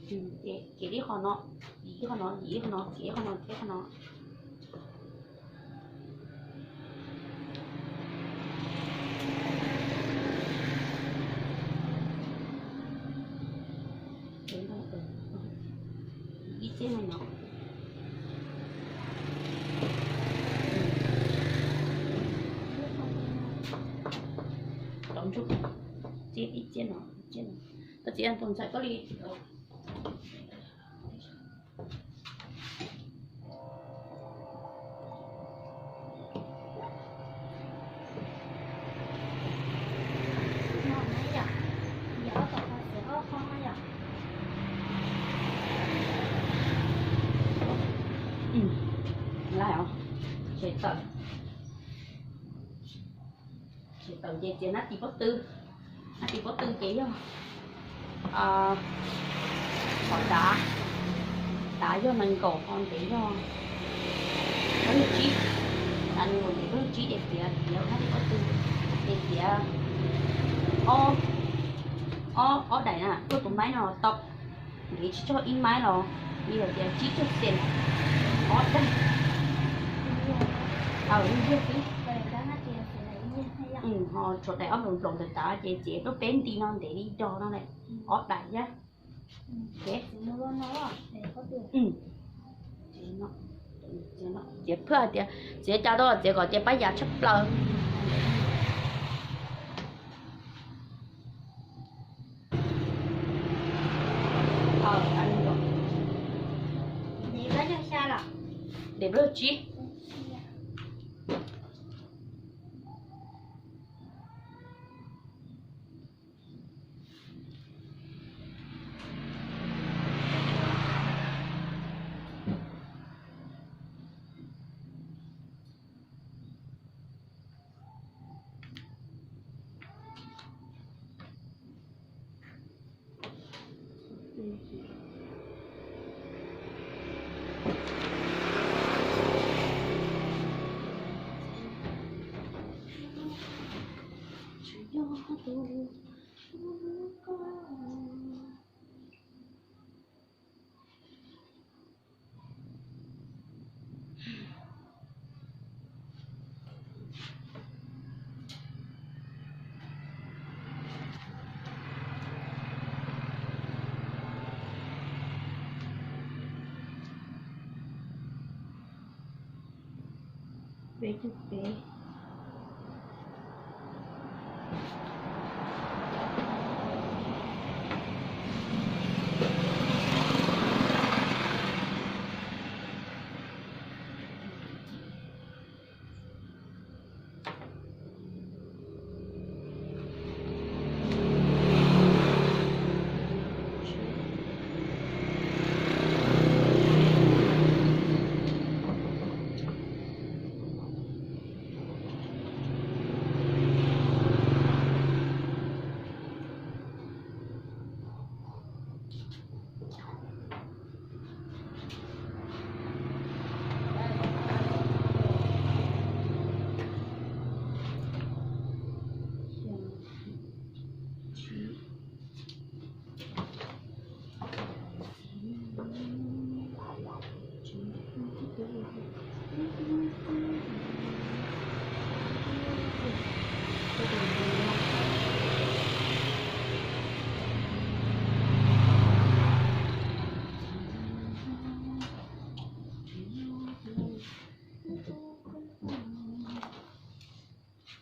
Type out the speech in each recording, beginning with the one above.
Ces ib qho no, ib qho no, ib qho no, ib qho no, ib qho no. Ib txhiab no. Rau ntsuj, txhiab ib txhiab no, txhiab no. Koj txiav tus ntxhais koj li. Lawm, tawm, tawm ces txiav nab tis pob tw. Nab tis pob tw ces yog qhov dav, dav yog nees nkaum, qhov ntev yog plaub caug tsib. Dav nees nkaum ntev plaub caug tsib ces txiav, txiav nab tis pob tw ces txiav ob, ob daim na, tuaj tus maib no tau. Ntev tsis txog ib maib los li hais tias tsib caug xees, ob daim. Aw, ib yag xwb. Ho tshuav daim ob nploos nploos ntawm tav ces txiav tuaj peb nti no ntev li dog no lawm, ob daim thiab. Txiav phwj hais tias txiav cas tau txiav kom tias pab yam tshaj plaws. Ntev plaub caug tsib. Peb caug peb.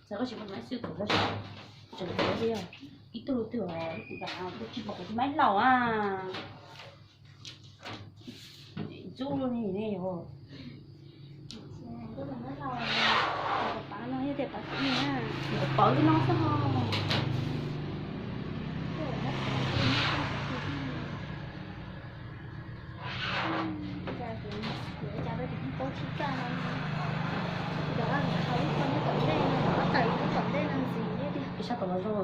Txawm koj tsis pom maiv xwb kuv tseem tseem li ib tug twg kuv tsis pom kuv tus maiv laus a. Ntxub li ne yog. Pov no xwb. Ib sab tom no zoo.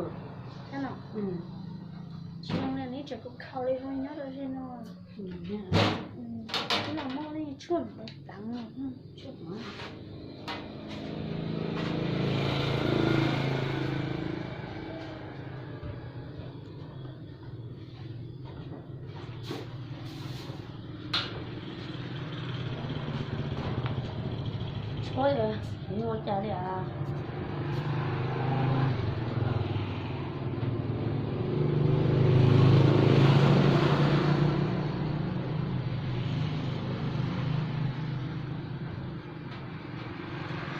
Tsis zoo li neb tseem kuv khaus li zoo nyob rau ze no. Ib los muaj leej tshuaj ntawd pleev. Tshuab, ua cas li as?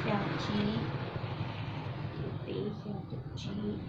Xya caum tsib, caum peb, xya caum tsib.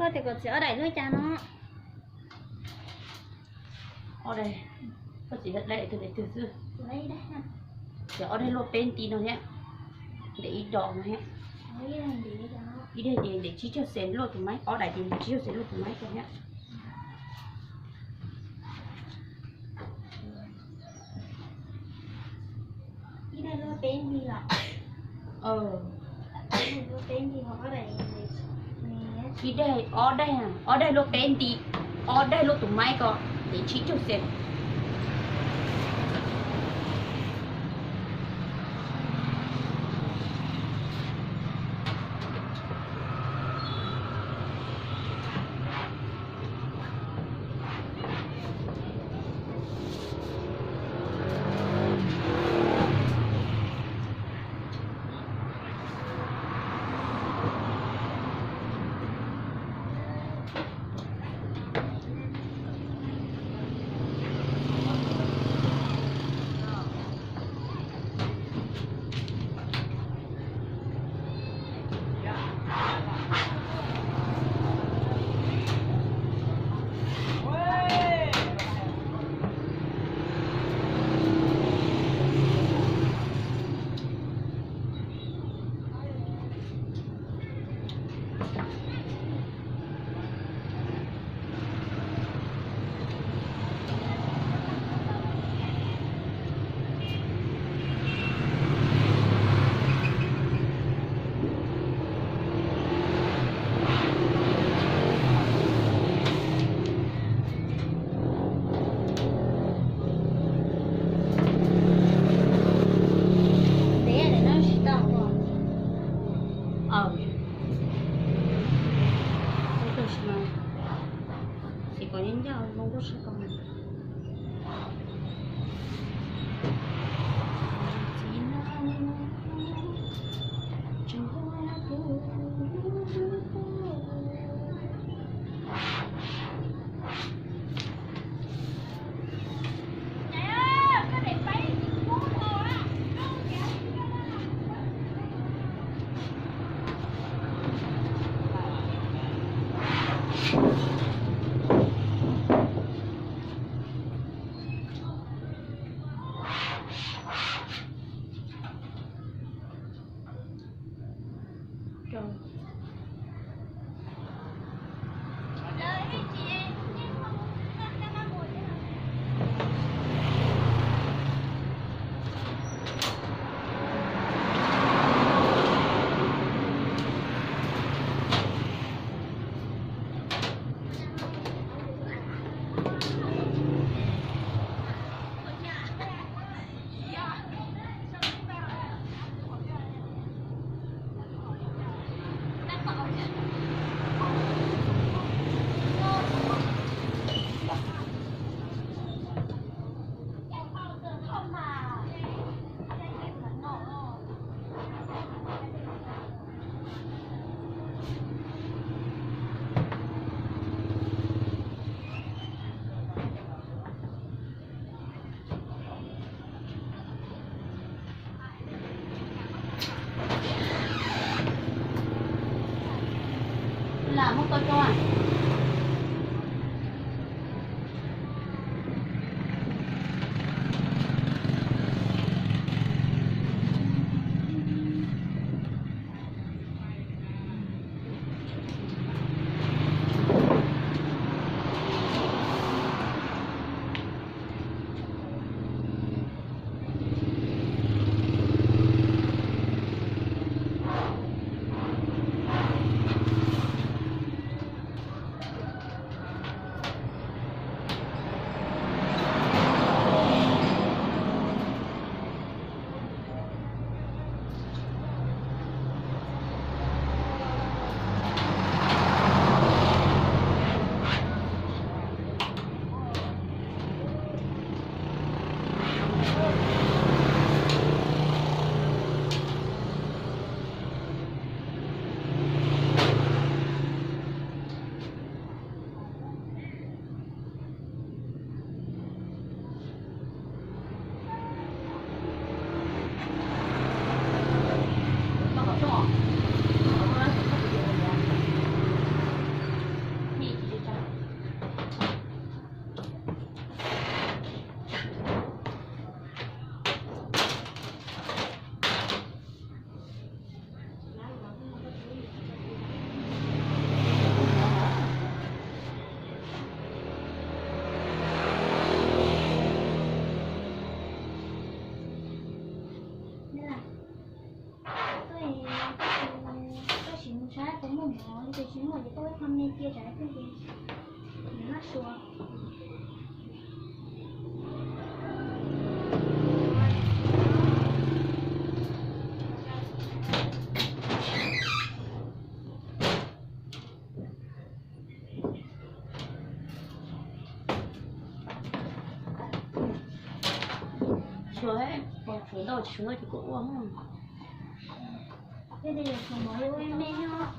Koj tias kom txiav ob daim luaj cas no? Ob daim, koj txiav daim twg daim twg xwb. Txiav ob daim luaj peb nti no thiab, ntev ib daim no thiab. Ib daim ces ntev tsib caug xees luaj tus maib, ob daim ces ntev tsib caug xees luaj tus maib ko thiab. Ib daim, ob daim, ob daim luaj peb nti, ob daim luaj tus maib ko, ntev tsib caug xees. Lam muab koj coj. Koj sim mus saib puas muaj mov, yog tias tsis muaj ces koj comment cia tsam twg ces nws mab sua. Sua, sua ntau tsis sua ntau ces kuv ua. Tej zaum sua mov ua me nyob.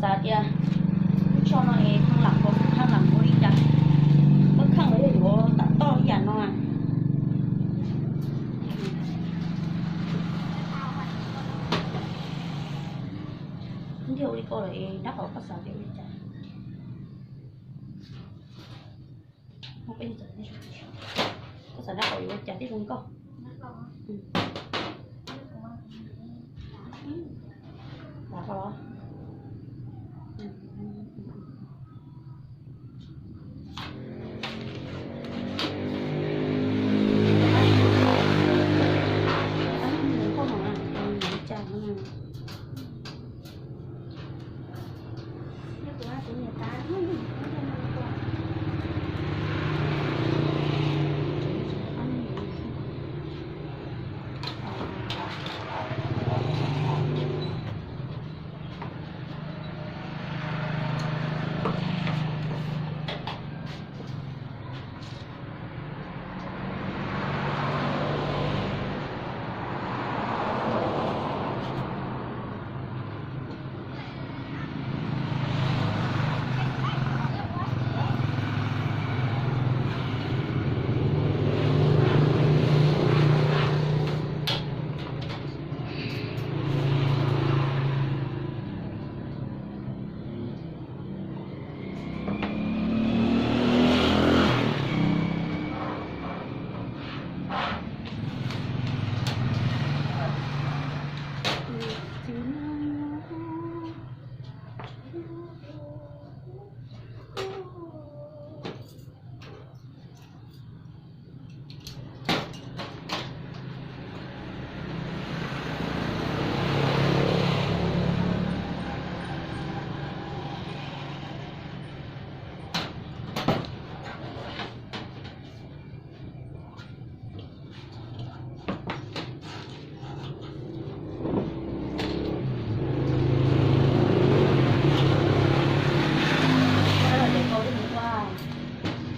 Xav tias lub tsho no es pheej lam, pheej lam ua li cas, muab kheej los yog yuav tam toj ib yam no. Ntiag ua li ko lawm es nab qhov koj xav tias ua li cas? Koj xav nab qhov yuav ua cas thiaj zoo nkauj? Koj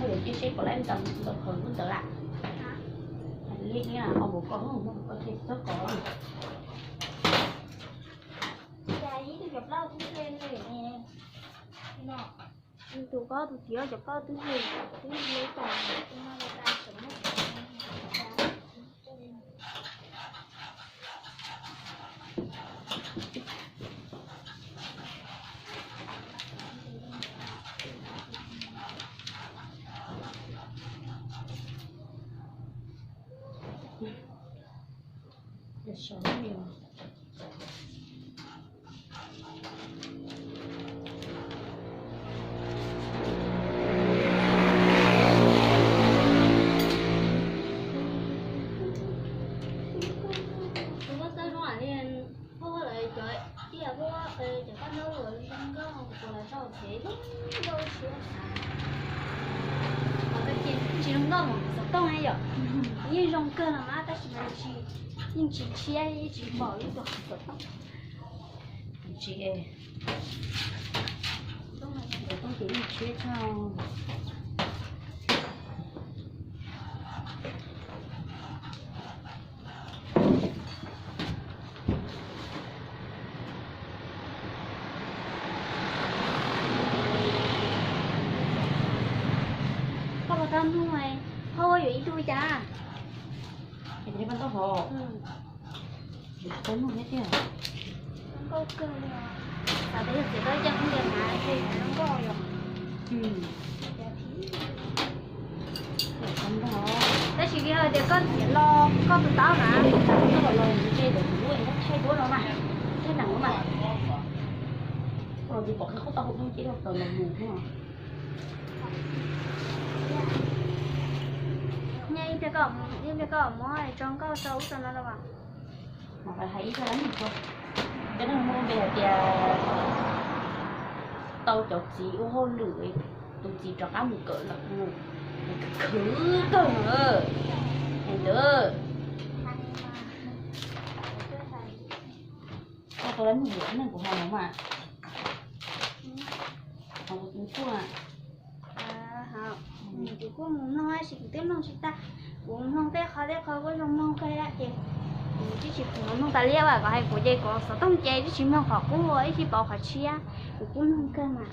yuav cia seb puas laib ntau, ntau khaws lub ntawd lawm. Li ni, o, koj, koj thiaj txhob kov. Tus koj tus tiav cov koj twb hle, twb hle tas, tus no tas tseem muaj. Tus koj txawj zoo li, ua lawv cov tiaj, ua cov kab ntaub uas zoo nkauj, tus lawv tau tsev zoo nkauj siab. Tsis zoo nkauj mas xov tooj yom, yeej zoo kawg los mas tab sis mas yeej tsis tshiab, yeej tsis pom ib tug xov tooj. Tsis, xov tooj ces yeej tshiab tshaj. Koj puas tau nug, koj yuav ib tug cas? Tau nug thiab tiag. Nkauj kawg li os. Xav tias yog txiav tau ib co khaub ncaws hnav ces zoo nkauj yom. Tab sis yog tias koj txiav los koj tus taub na, koj los los ntse ntawm kuv lub es koj thaij duab no mas, thaij nram no mas. Koj los tsis pom qhov qub tau hauv no ces los tawm los mus no. Nyiaj ib pliag koj, ib pliag koj muab tso nkauj rau ub rau no los as. Mas hais ib zaj dab neeg rau, cov neeg Hmoob npe hais tias tau cov txiv ua hauj lwm, tus txiv rov qab mus kawm lawm, khwv kawg na. Es ntawd, koj tau dab neeg, dab neeg kuv hais no mas, kuv kuj, kuv kuj mus mloog tab sis kuv twb mloog tsis tag. Kuv mloog tej qhov tej qhov kuj zoo mloog kawg ces Twb tsis pum nug tas li as, kom hais kuv ces kuv xov tooj ces twb tsis mloog qhov qub, ib sij pauv qhov tshiab, kuv kuj mloog kawg mas.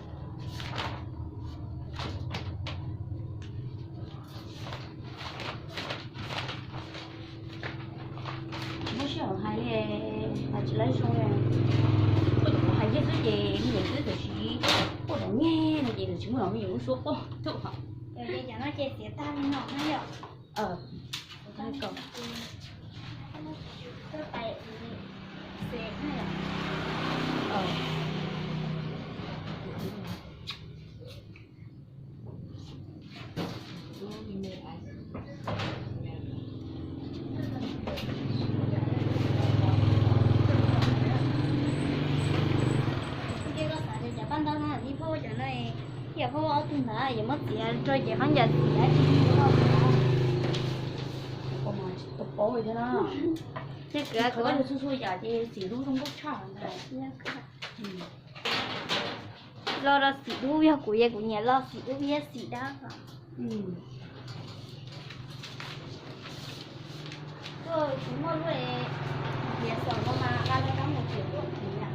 Muab sij hawm hais li, hais tsis laib zoo li. Kuv hais kiag xwb ces me nyuam twb txawm siv quaj rau nyiaj no ces txawm tsis muaj me nyuam lub suab quaj tuaj. Cov no ces txiav tag li no na yom. Koj xav tias cov paj ntaub no li phauj cov no, yog phauj ob tug ntawd yuav muab txiav rau ces qhov ncauj txiav tsis tau paub li thiab na. Ces kuv, kuv txhua txhua yam ces xim dub zoo nkauj tshaj ntag. Los rau xim dub, yog kuv, yog kuv nyiam los xim dub thiab xim dab. Tuaj kuv muaj lub tiav xaum no mas nqa rau kab mus tiav tuaj kuv na.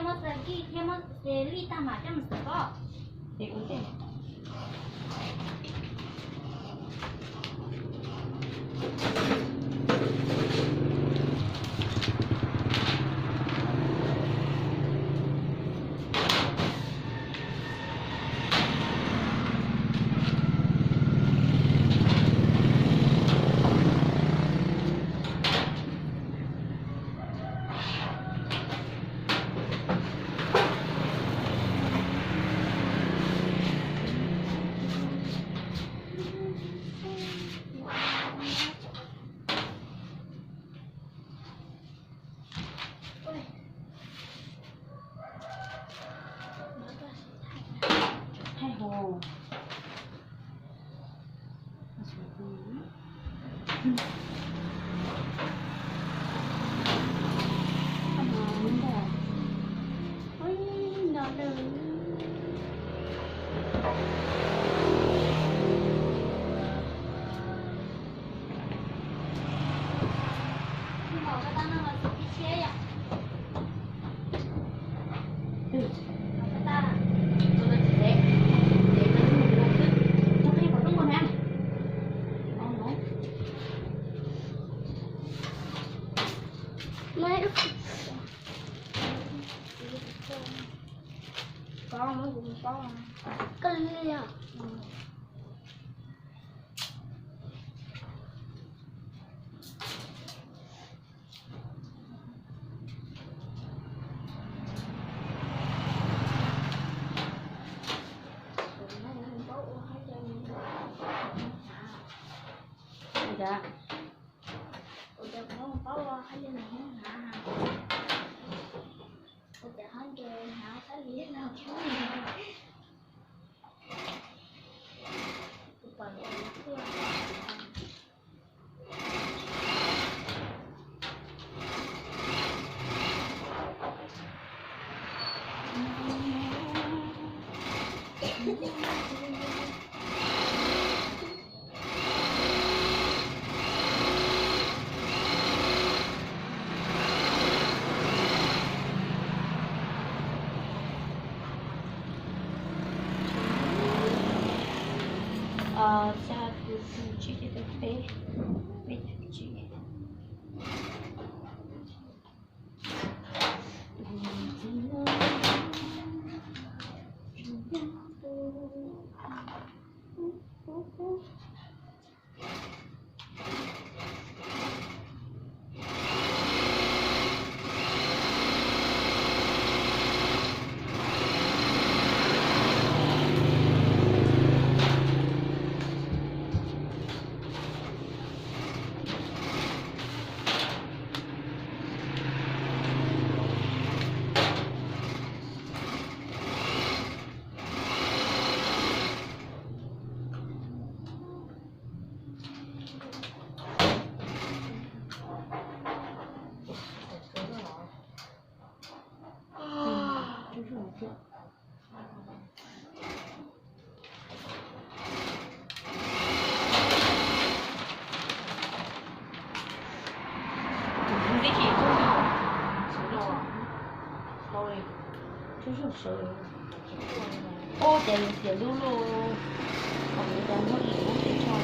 Muab xaws kij thiab muab xaws lij tag mam coj mus xaws pob. Koj li. Xya tus tsib ces peb, peb caug tsib. Ub, ces yus tias lub lub, kuv yus muab ib lub peb tsho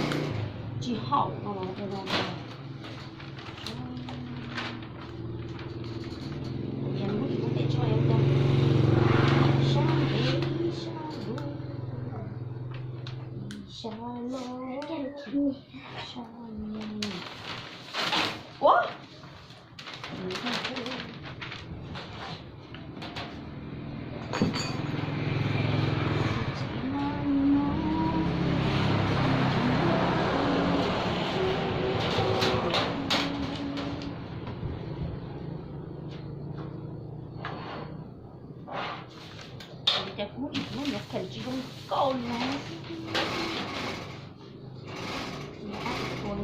tsis haum no los ua no. Kuv yus muab ib lub peb tsho ua sab ntev sab luv, sab loj sab me. Ua Cas kuv ib hnub yuav kheem tsis zoo nkauj li no. Thaum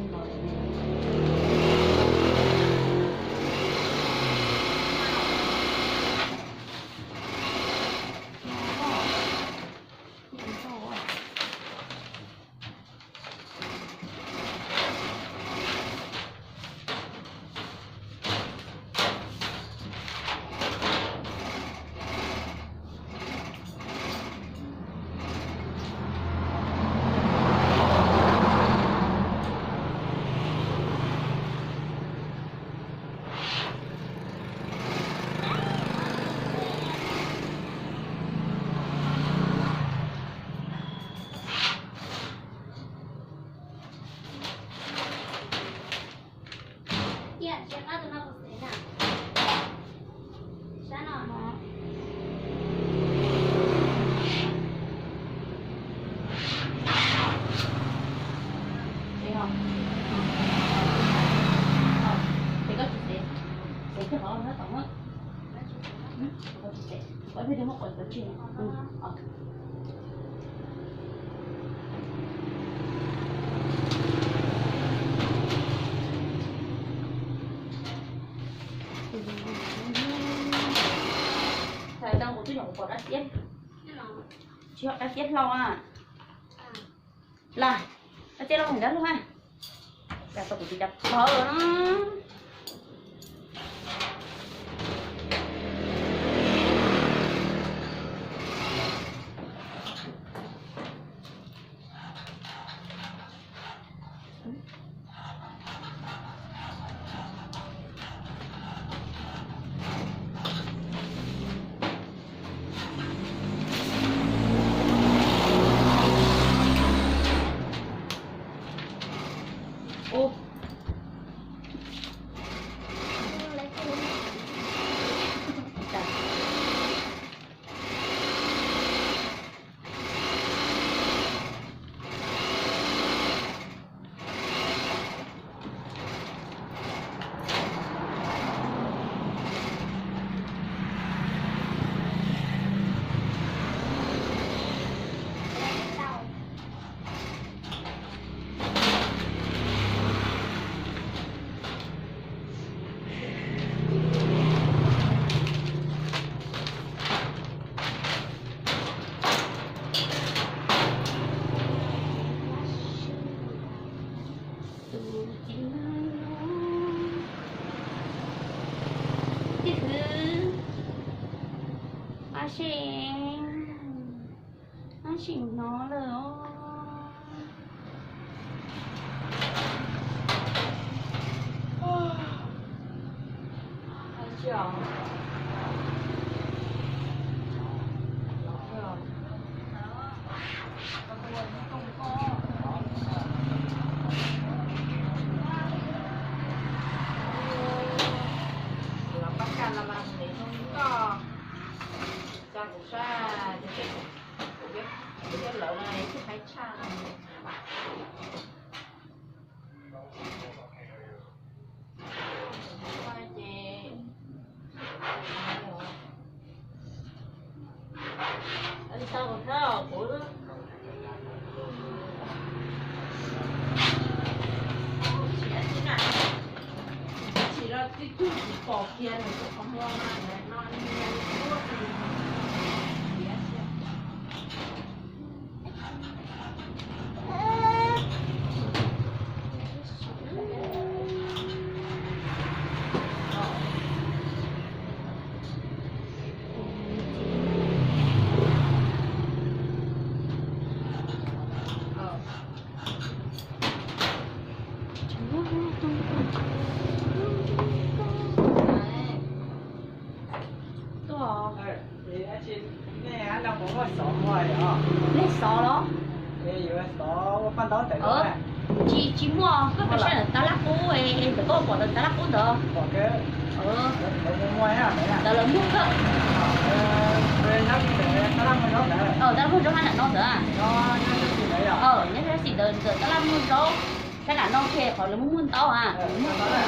ntawd kuv twb nyuam qhuav pom dab txiab, tsis yog dab txiab hlau a. Las, dab txiab hlau nrab lug a. Cas tau kuv tus cas phawv no. Ub. Tus txiv neej no, tij hwv, ab sim, ab sim hnov lawm os. Nej xov los? Tsis, tsis muaj, koj pab saib ntawm tab laj qub, ntawm koj pom ntawm tab laj qub ntawd. Ntawd lawv muag kawg. Tab laj muag zaub hab nram no ntawd. Nyob sab xis ntawd, ntawm tab laj muag zaub sab nram no kiag qhov lawv muag muag ntaub a, muag ntaub a.